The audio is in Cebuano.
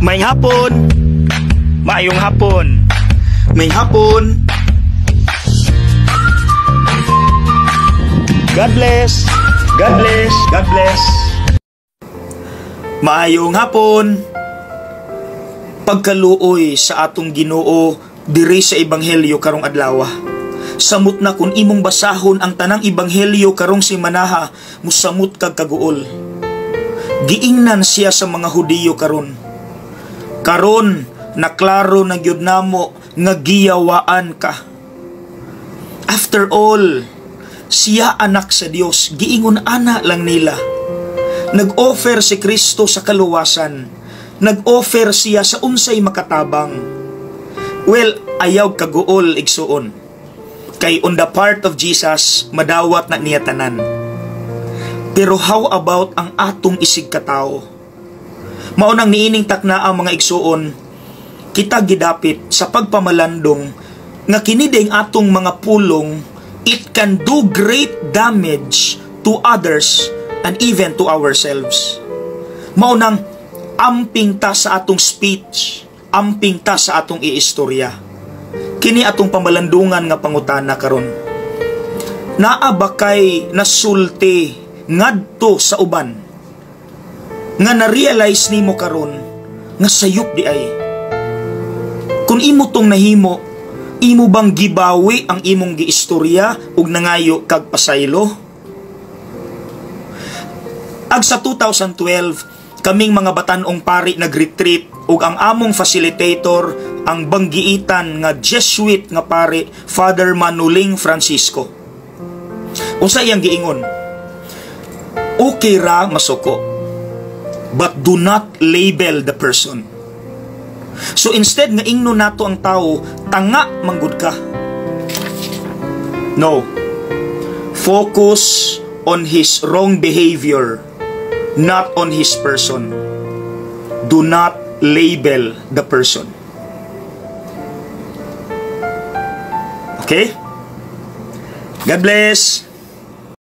Maayong hapon. Maayong hapon. Maayong hapon. God bless. God bless. God bless. Maayong hapon. Pagkaluoy sa atong Ginoo diri sa ebanghelyo karong adlaw. Samot na kung imong basahon ang tanang ebanghelyo karong simanaha, musamot kag kaguol. Giingnan siya sa mga Hudiyo karon. Karon naklaro na gyud namo nga giyawaan ka. After all, siya anak sa Dios, giingon ana lang nila. Nag-offer si Kristo sa kaluwasan. Nag-offer siya sa unsay makatabang. Well, ayaw kaguol, igsuon. Kay on the part of Jesus, madawat na niya tanan. Pero how about ang atong isig katao? Mao nang niining takna ang mga igsuon, kita gidapit sa pagpamalandong nga kini ding atong mga pulong, it can do great damage to others and even to ourselves. Mao nang amping ta sa atong speech, amping ta sa atong iistorya. Kini atong pamalandungan nga pangutana karon. Naa ba kay nasulti ngadto sa uban nga na-realize nimo karon nga sayop di ay? Kung imo tong nahimo, imo bang gibawi ang imong giistorya ug nangayo kag pasaylo? Ag sa 2012, kaming mga batan-ong pari nag-retreat ug ang among facilitator ang banggiitan nga Jesuit nga pari, Father Manuling Francisco. Unsa iyang giingon? Okay ra masuko, but do not label the person. So instead nga ingno nato ang tao, "Tanga manggud ka." No. Focus on his wrong behavior, not on his person. Do not label the person. Okay? God bless.